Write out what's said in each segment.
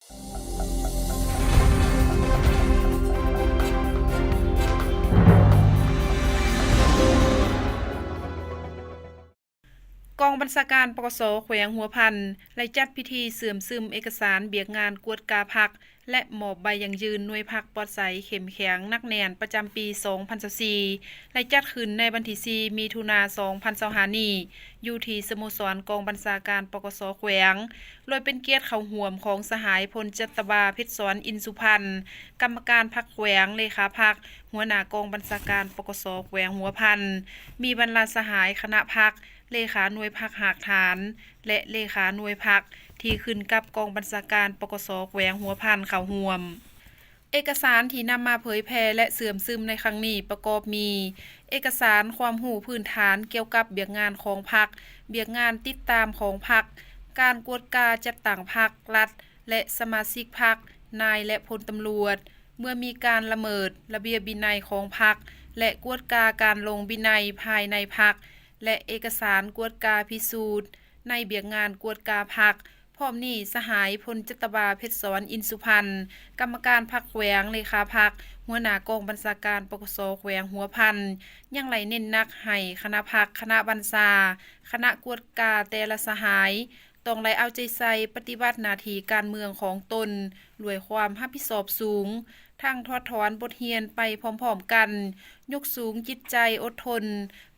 ກອງບັນຊາການ ປກສ ແຂວງຫົວພັນ ໄດ້ຈັດພິທີເຊື່ອມຊຶມເອກະສານວຽກງານກວດກາພັກ ແລະ ມອບໃບຢັ້ງຢືນໜ່ວຍພັກປອດໃສ ເຂັ້ມແຂງ ໜັກແໜ້ນ ປະຈຳປີສອງພັນຊາວສີ່ ໄດ້ຈັດຂຶ້ນໃນວັນທີສີ່ ມິຖຸນາ ສອງພັນຊາວຫ້ານີ້ ຢູ່ທີ່ສະໂມສອນກອງບັນຊາການ ປກສ ແຂວງ ໂດຍເປັນກຽດເຂົ້າຮ່ວມຂອງສະຫາຍ ພົນຈັດຕະວາ ເພັດສອນ ອິນສຸພັນ ກຳມະການພັກແຂວງ, ເລຂາພັກ, ຫົວໜ້າກອງບັນຊາການ ປກສ ແຂວງຫົວພັນ, ມີບັນດາສະຫາຍຄະນະພັກ, ເລຂາໜ່ວຍພັກຮາກຖານ ແລະ ເລຂາໜ່ວຍພັກ ທີ່ຂຶ້ນກັບກອງບັນຊາການ ປກສ ແຂວງຫົວພັນ ເຂົ້າຮ່ວມ. ເອກະສານທີ່ນຳມາເຜີຍແຜ່ ແລະ ເຊື່ອມຊຶມໃນຄັ້ງນີ້ ປະກອບມີ ເອກະສານຄວາມຮູ້ພື້ນຖານກ່ຽວກັບວຽກງານຂອງພັກ, ວຽກງານຕິດຕາມຂອງພັກ, ການກວດກາຈັດຕັ້ງພັກ, ລັດ ແລະ ສະມາຊິກພັກ, ນາຍ ແລະ ພົນຕຳຫຼວດ ເມື່ອມີການລະເມີດລະບຽບວິໄນຂອງພັກ ແລະ ກວດກາການລົງວິໄນພາຍໃນພັກ ແລະ ເອກະສານກວດກາພິສູດໃນວຽກງານກວດກາພັກ. ພ້ອມນີ້ ສະຫາຍ ພົນຈັດຕະວາ ເພັດສອນ ອິນສຸພັນ ກຳມະການພັກແຂວງ, ເລຂາພັກ, ຫົວໜ້າກອງບັນຊາການ ປກສ ແຂວງຫົວພັນ ຍັງໄດ້ເນັ້ນໜັກໃຫ້ຄະນະພັກ, ຄະນະບັນຊາ, ຄະນະກວດກາແຕ່ລະສະຫາຍ ຕ້ອງໄດ້ເອົາໃຈໃສ່ປະຕິບັດໜ້າທີ່ການເມືອງຂອງຕົນດ້ວຍຄວາມຮັບຜິດຊອບສູງ, ທັງຖອດຖອນບົດຮຽນໄປພ້ອມໆກັນ, ຍົກສູງຈິດໃຈອົດທົນ,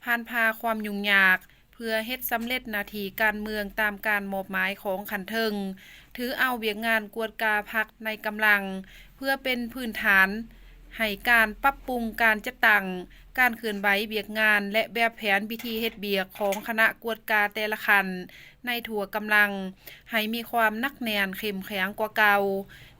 ຜ່ານຜ່າຄວາມຫຍຸ້ງຍາກ ເພື່ອເຮັດສຳເລັດໜ້າທີ່ການເມືອງຕາມການມອບໝາຍຂອງຂັ້ນເທິງ, ຖືເອົາວຽກງານກວດກາພັກໃນກຳລັງ ເພື່ອເປັນພື້ນຖານໃຫ້ການປັບປຸງການຈັດຕັ້ງ, ການເຄື່ອນໄຫວວຽກງານ ແລະ ແບບແຜນວິທີເຮັດວຽກຂອງຄະນະກວດກາແຕ່ລະຂັ້ນ ໃນທົ່ວກຳລັງ ໃຫ້ມີຄວາມໜັກແໜ້ນເຂັ້ມແຂງກວ່າເກົ່າ,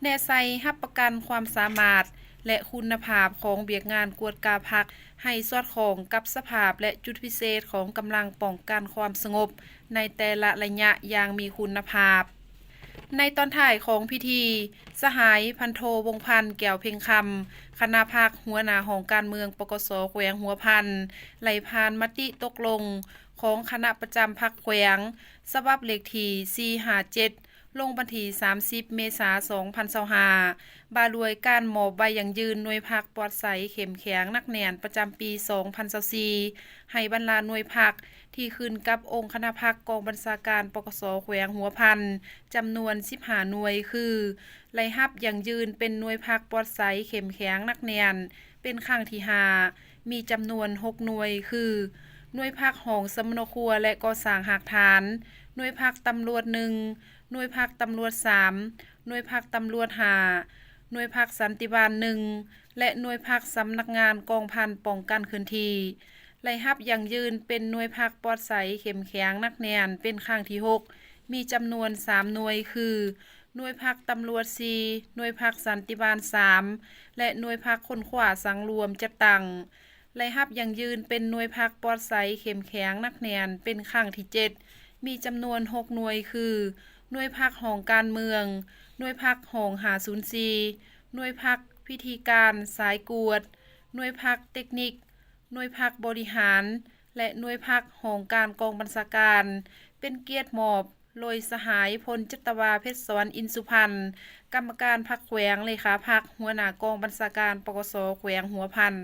ແນໃສ່ຮັບປະກັນຄວາມສາມາດ ແລະ ຄຸນນະພາບຂອງວຽກງານກວດກາພັກ ໃຫ້ສອດຄ່ອງກັບສະພາບ ແລະ ຈຸດພິເສດຂອງກຳລັງປ້ອງກັນຄວາມສະຫງົບໃນແຕ່ລະໄລຍະຢ່າງມີຄຸນນະພາບ. ໃນຕອນທ້າຍຂອງພິທີ, ສະຫາຍ ພັນໂທ ວົງພັນ ແກ້ວເພັງຄຳ ຄະນະພັກ, ຫົວໜ້າຫ້ອງການເມືອງ ປກສ ແຂວງຫົວພັນ ໄດ້ຜ່ານມະຕິຕົກລົງ ຂອງຄະນະປະຈຳພັກແຂວງ ສະບັບເລກທີສີ່ຫ້າເຈັດ ລົງວັນທີສາມສິບ ເມສາ ສອງພັນຊາວຫ້າ ວ່າດ້ວຍການມອບໃບຢັ້ງຢືນໜ່ວຍພັກປອດໃສ ເຂັ້ມແຂງ ໜັກແໜ້ນ ປະຈຳປີສອງພັນຊາວສີ່ ໃຫ້ບັນດາໜ່ວຍພັກທີ່ຂຶ້ນກັບອົງຄະນະພັກກອງບັນຊາການ ປກສ ແຂວງຫົວພັນ ຈຳນວນສິບຫ້າໜ່ວຍ ຄື ໄດ້ຮັບຢັ້ງຢືນເປັນໜ່ວຍພັກປອດໃສ ເຂັ້ມແຂງ ໜັກແໜ້ນ ເປັນຄັ້ງທີຫ້າ ມີຈຳນວນຫົກໜ່ວຍ ຄື ໜ່ວຍພັກຫ້ອງສຳມະໂນຄົວ ແລະ ກໍ່ສ້າງຮາກຖານ, ໜ່ວຍພັກຕຳຫຼວດໜຶ່ງ, ໜ່ວຍພັກຕຳຫຼວດສາມ, ໜ່ວຍພັກຕຳຫຼວດຫ້າ, ໜ່ວຍພັກສັນຕິບານໜຶ່ງ ແລະ ໜ່ວຍພັກສຳນັກງານກອງພັນປ້ອງກັນເຄື່ອນທີ່. ໄດ້ຮັບຢັ້ງຢືນເປັນໜ່ວຍພັກປອດໃສ ເຂັ້ມແຂງ ໜັກແໜ້ນ ເປັນຄັ້ງທີຫົກ ມີຈຳນວນສາມໜ່ວຍ ຄື ໜ່ວຍພັກຕຳຫຼວດສີ່, ໜ່ວຍພັກສັນຕິບານສາມ ແລະ ໜ່ວຍພັກຄົ້ນຄວ້າສັງລວມຈັດຕັ້ງ. ໄດ້ຮັບຢັ້ງຢືນເປັນໜ່ວຍພັກປອດໃສ ເຂັ້ມແຂງ ໜັກແໜ້ນ ເປັນຄັ້ງທີເຈັດ ມີຈຳນວນຫົກໜ່ວຍ ຄື ໜ່ວຍພັກຫ້ອງການເມືອງ, ໜ່ວຍພັກຫ້ອງຫ້າສູນສີ່, ໜ່ວຍພັກພິທີການສາຍກວດ, ໜ່ວຍພັກເຕັກນິກ, ໜ່ວຍພັກບໍລິຫານ ແລະ ໜ່ວຍພັກຫ້ອງການກອງບັນຊາການ ເປັນກຽດມອບໂດຍສະຫາຍ ພົນຈັດຕະວາ ເພັດສອນ ອິນສຸພັນ ກຳມະການພັກແຂວງ, ເລຂາພັກ, ຫົວໜ້າກອງບັນຊາການ ປກສ ແຂວງຫົວພັນ.